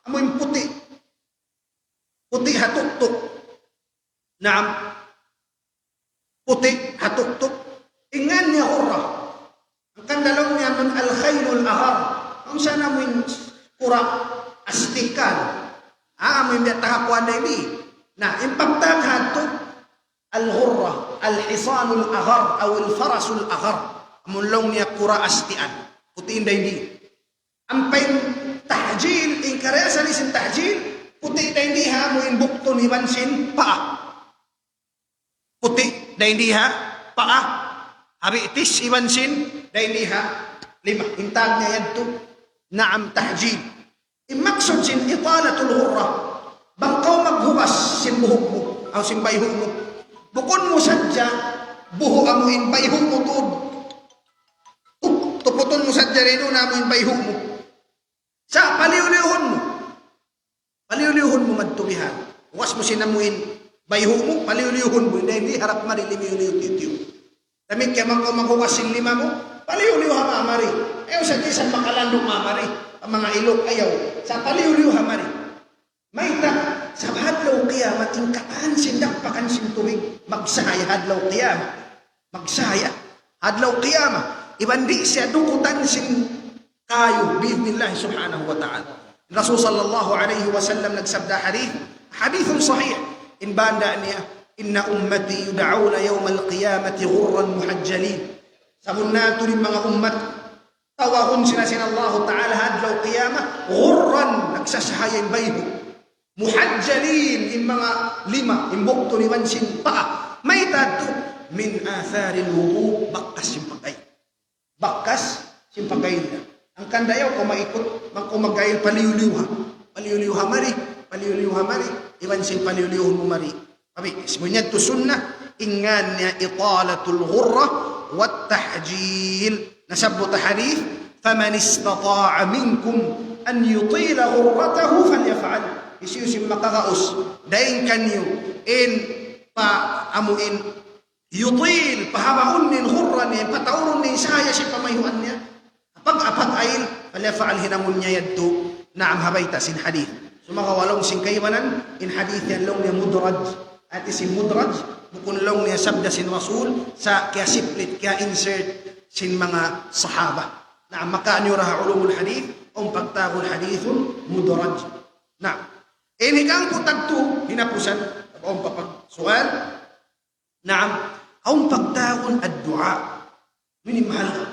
amu in puti'. Puti' ha tuktuk. Naam. Puti' ha tuktuk. In ngan niya ghurra. Hangkan laung niya amu in al-khaylul aghar. Amu sa na amu in kura' astikan. Ah, amu in biya' taga kuwan na ini. Na, in pagtawag hatu, al-ghurra, al-hisanul aghar, aw al-farasul aghar. Amu in laung niya kura' astian. Puti' in dayn di. Ampa in tahjil, in kariasan sin tahjil, puti' dayn di ha, amu in buktun iban sin paa. Puti' dayn di ha paa, ha bitis iban sin dayn di ha lima. In tawag niya yadtu, naam, tahjil. In maksud sin italatul ghurra, bang kaw maghugas sin buhuk mu, aw sin bayhu' mu. Bukun mu sadja buhu' amu in bayhu' mu tuud. Tup-, tuputun mu sadja duun amu in bayhu' mu. Sa' paliyuliyuhun mu. Paliyuliyuhun mu madtu bihan. Hugas mu sin amu in bayhu' mu, paliyuliyuhun mu. Dayn di harap mari limiyuliyu tiyu'-tiyu'. Damikkiyan bang kaw maghugas sin lima mu, paliyuliyu ha mari. Ayaw sadja isab makalandu' mari. Manga iluk ayaw. Sa' paliyuliyu ha mari. Mayta', sabab ha adlaw qiyamat in katan sin dappakan sin tubig, magsahaya ha adlaw qiyamat. Magsahaya ha adlaw qiyamat. Iban di' siya dukutan sin kayu, bi'idhnillah subhanahu wa ta'ala. Rasul sallallahu alayhi wasallam nagsabda hadith, hadithun sahih. In banda' niya, إن أمتي يدعون يوم القيامة غرا محجلين. Sabunnal tuud in manga ummat, tawagun sila sin Allahu Ta'ala ha adlaw qiyamat, غرا, nagsasahaya in bayhu'. محجلين, in manga lima, in buktul iban sin paa. Mayta' tuud, من آثار الوضوء, bakas sin pag-ayil. Bakas sin pag-ayil na. Hangkan da ayaw kaw maikut, bang kaw mag-ayil paliyuliyuha. Paliyuliyuha mari, paliyuliyuha mari, iban sin paliyuliyuhun mu mari. Abi, ismu niya tu sunnah, in ngan niya إطالة الغرة والتحجيل. Nasabbut ha hadith, فمن استطاع منكم أن يطيل غرته فليفعل. Hisiyu-siyu in makagaus dayn kaniyu in pa amu in yutil, pahabaun niya in ghurra niya, pataurun niya in sahaya sin pamayhuan niya. Apag-apag ayil, فليفعل, hinangun niya yadtu. Naam, ha bayta' sin hadith. Sumagawa' laung sin kaibanan, in hadith yan laung niya mudraj. Hati sin mudraj, bukun laung niya sabda sin Rasul, sa' kiyasiplit, kiya-insert sin manga sahaba. Naam, makaan niyu ra ha ulumul hadith, awn pagtawagun hadithun mudraj. Naam. Ini kang kutag tu, hinapusan, awn pa pagsual. Naam, awn pagtawagun ad-du'a. Ini mahal ka.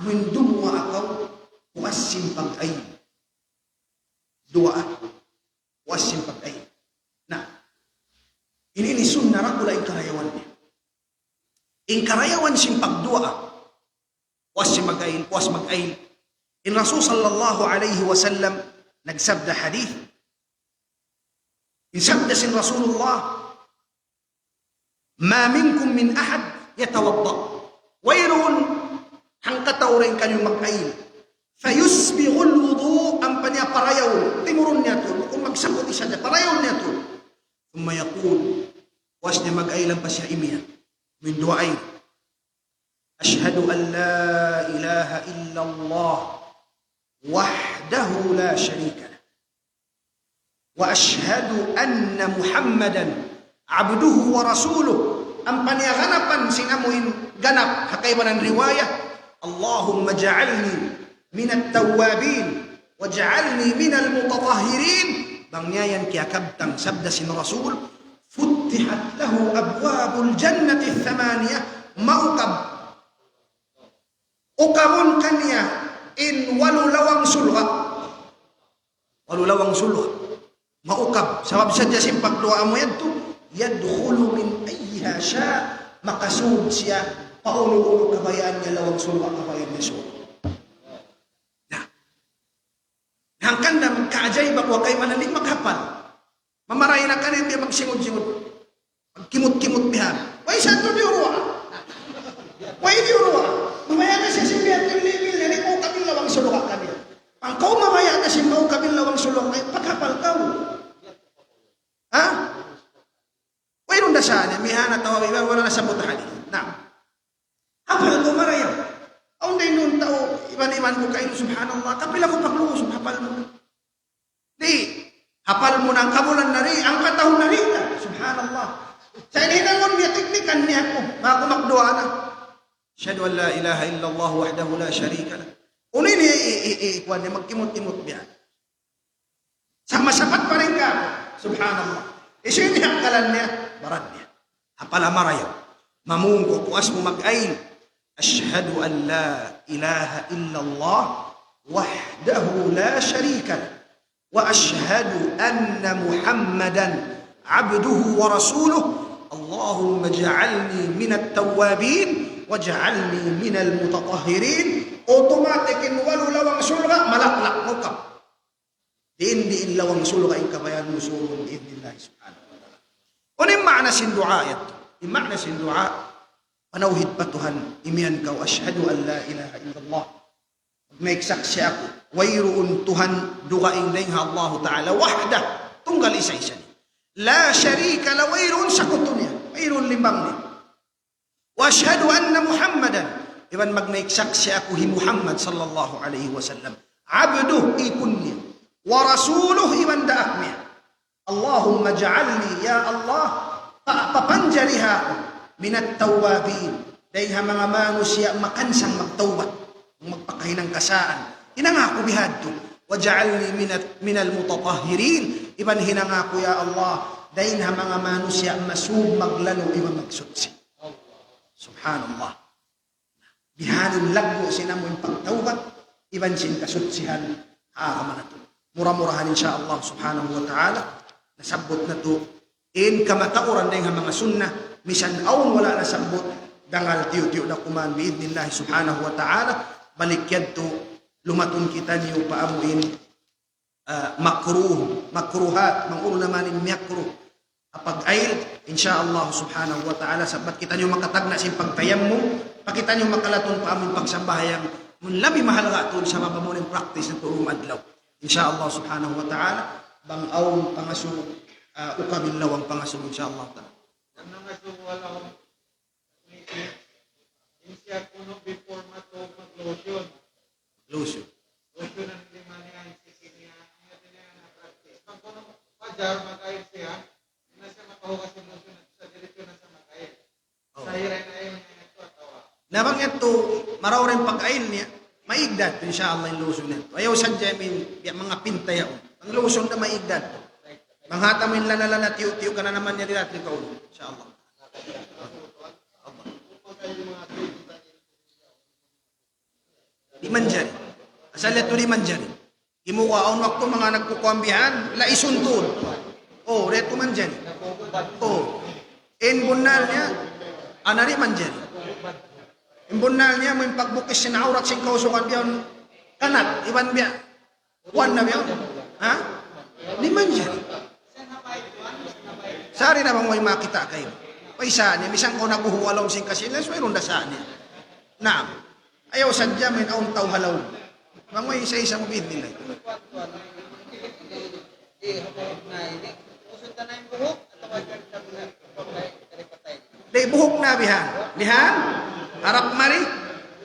Amun dumuwaa kaw, puas sin pag-ayil. Duwaa, puas sin pag-ayil. Na, ini, ini sunnah ra kula in karayawan niya. In karayawan sin pagduwaa, puas sin mag-ayil, puas mag-ayil. In Rasul sallallahu alayhi wasallam nagsabda hadith. In sabda sin Rasulullah, ما منكم من أحد يتوضأ. Wayruun hangkatau dayn kaniyu mag-ayil. فيسبغ الوضوء, ampa niya parayawun, timurun niya tuud, bukun magsabut sadja, parayawun niya tuud. ثم يقول, puas niya mag-ayil ampa siya imiyan. Amu in duwaa ini. أشهد أن لا إله إلا الله وحده لا شريك له. وأشهد أن محمدا عبده ورسوله. Ampa niya ganapan sin amu in ganap, ha kaibanan riwayat, اللهم اجعلني من التوابين واجعلني من المتطهرين. Bang niya yan kiyakabtang sabda sin Rasul, فتحت له أبواب الجنة الثمانية. Maukab. Ukabun kaniya in walu lawang surga'. Walu lawang surga'. Maukab. Sabab sadja sin pagduwaa mu yadtu, يدخل من أيها شاء. Makasud siya pa unu-unu kabayaan niya lawang surga', kabayaan niya surga'. Na. Hangkan da kaajaiban wa kaibanan di' maghapal. Mamaray na kaniya, di' magsingud-singud. Magkimut-kimut bihan. Way sa' tuud di' uruwa. Way di' uruwa. Mamaya na siya sin bihan, tuud libil niya, di' maukab in lawang surga' kaniya. Bang kaw mamaya na sin maukab in lawang surga' kaniya, paghapal kaw. Ha? Wayruun da sa' niya, mihana tawabi, wala' na sabut hadith. Naam. Hapal kaw marayaw. Awn da in tau, iban-iban ku kailu, subhanallah. Kapila kaw pagluus, hapal mu. Di', hapal mu na in kabulan na di', hangka tahun na di', subhanallah. Sa' in hinangun niya, tiknikan niya aku, maka aku magduwaa na. أشهد أن لا إله إلا الله وحده لا شريك له. Unu ini, i, i, i, kuwan niya, magkimut-kimut biya'. Sa' masapat pa dayn ka, subhanallah. Hisiyu in hiyakkalan niya, baran niya. Hapala marayaw. Mamung kaw, puas mu mag-ayil. أشهد أن لا إله إلا الله وحده لا شريك له. وأشهد أن محمدا عبده ورسوله. اللهم اجعلني من التوابين واجعلني من المتطهرين. Automatic in walu lawang surga', malaklak mu ka. Diin-diin lawang surga' in kabayaan mu surun, bi'idhnillahi subhanahu wa ta'ala. Unu in maana sin duwaa yadtu? In maana sin duwaa, Panawhid pa Tuhan, imiyan kaw, "Ashhadu an la ilaha illallah." Magsaksi' aku, wayruun Tuhan dugaing dayn ha Allahu Ta'ala, wahda, tunggal isa-isa niya. La sharika la, wayruun sakutu niya, wayruun limbang niya. Wa ashhadu anna Muhammadan, iban magsaksi' aku hi Muhammad sallallahu alayhi wasallam, abduh, ipun niya, wa rasuluh, iban daak niya. Allahumma ja'alni, ya Allah, pa-, papanjariha aku, minat tawwabin, dayn ha manga manusiya' makansang magtawbat, magpakahinang kasaan. Hinanga aku bihadtu. Waj'alni minat, minal mutatahhirin. Iban hinanga aku, ya Allah, dayn ha manga manusiya' masūb maglalu' iban magsuchi. Subhanallah. Bihaun laggu' sin amu in pagtawbat, iban sin kasuchihan ha agama natu'. Mura-murahan, insya Allah subhanahu wa ta'ala, nasabbut natu' in kamatauran dayn ha manga sunnah, misan awn wala' nasabbut, dangal tiyu'-tiyu' da kuman bi'idhnillah subhanahu wa ta'ala, balik yadtu, lumatun kitaniyu pa amu in, ah, makruh, makruhat, mangunu naman in makruh. Pag-ail, insya Allah subhanahu wa ta'ala, sabab kitaniyu makatagna' sin pagtayammum, pa kitaniyu makalatun pa amun pagsambahayang, amun labi mahalga' tuud sabab amu in practice natu' adlaw. Insya Allah subhanahu wa ta'ala, bang awn pangasubu, ah, ukab in lawang pangasubu, insya Allah ta'ala. Ang nangasubu wala' akong meeting, in siya kunu' before matug mag-lotion. Lotion. Lotion ang lima niya, ang sisi niya, ang ito niya na practice. Pag kunu' fajar, mag-ail siya, na siya makahugas sin lotion, sa diretso na siya mag-ail. Oh. Sa hiray na yun, yun ito, atawa. Na bang yadtu, marayaw in pag-ail niya, maig da yadtu, insya Allah, in lotion yadtu. Ayaw sadja, amin, biya' manga pinta yaun. Bang lotion da, maig da yadtu. Bang hata mu in lana-lana, tiyu'-tiyu' ka na naman niya, di' na yadtu kaun. Insya Allah. Di' manjari. Asal yadtu di' manjari. Imuwa awn waktu manga nagkukuan bihan, laisun tuud. Oh, di' yadtu manjari. Oh. In bunnal niya, ana di' manjari. In bunnal niya, amu in pagbukis sin awrat sin kausugan bihan, kanat, iban biya'. Kuan na biya'. Ha? Di' manjari. Sari na bang way makakita' kaymu. Way sa niya, misan kaw naguhu' ha lawm sin kasilas, wayruun da sa niya. Naam. Ayaw sadja amu in awn tau ha lawm. Bang way isa-isa mu bi'idhnillah. Di' buhuk na bihan. Bihan? Harap mari.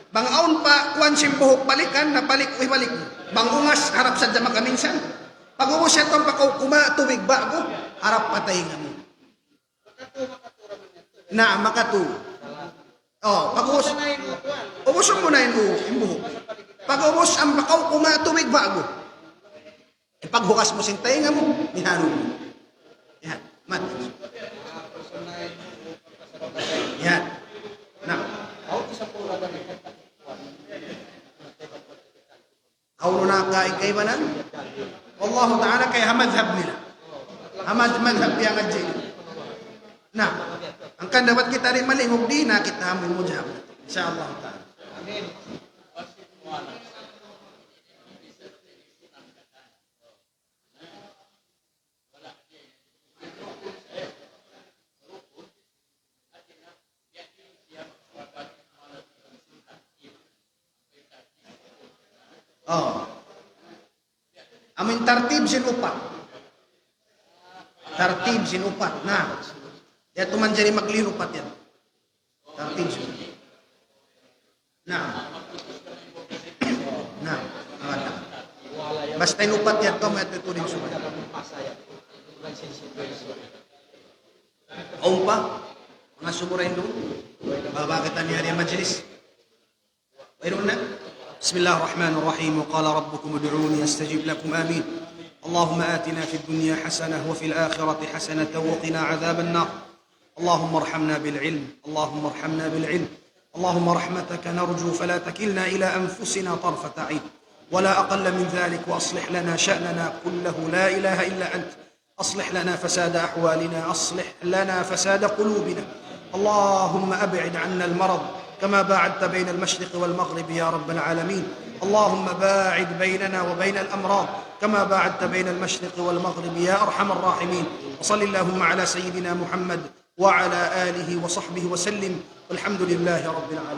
Bang awn pa kuan sin buhuk balikan, na balik, ibalik. Bang ungas, harap sadja makaminsan. Pag-ubus yadtu, pakaw kuma, tubig ba'gu, harap pa taynga mu. Na, makatu. Oh, pag-ubus. Ubusun mu na in bu-, in buhuk. Pag-ubus, ampa kaw kuma tubig ba'gu. Ipaghugas mu sin taynga mu, mihanun mu. Yan, mat. Yan. Na. Awn na ka-, kaibanan? Wallahu ta'ala kay ha madhab nila. Ha mad-, madhab yang ajin. Na, hangkan dapat kita di' malingug, di' na kita amu in madhab. Insya Allah ta'ala. Oh. Amu in tartib sin upat. Tartib sin upat. Na. Di' yadtu manjari maglinupat yan. Tartib sin upat. Na. Na. Basta in upat yadtu, amu yadtu tuud in sumay. Awn pa? Manga sumuray duun. Baba kita niya di majlis. Wayruun na. بسم الله الرحمن الرحيم. وقال ربكم ادعوني أستجب لكم. آمين. اللهم آتنا في الدنيا حسنة وفي الآخرة حسنة وقنا عذاب النار. اللهم ارحمنا بالعلم. اللهم ارحمنا بالعلم. اللهم رحمتك نرجو فلا تكلنا إلى أنفسنا طرفة عين ولا أقل من ذلك، وأصلح لنا شأننا كله لا إله إلا أنت. أصلح لنا فساد أحوالنا، أصلح لنا فساد قلوبنا. اللهم أبعد عنا المرض كما باعدت بين المشرق والمغرب يا رب العالمين. اللهم باعد بيننا وبين الأمراض كما باعدت بين المشرق والمغرب يا أرحم الراحمين. وصل اللهم على سيدنا محمد وعلى آله وصحبه وسلم. والحمد لله رب العالمين.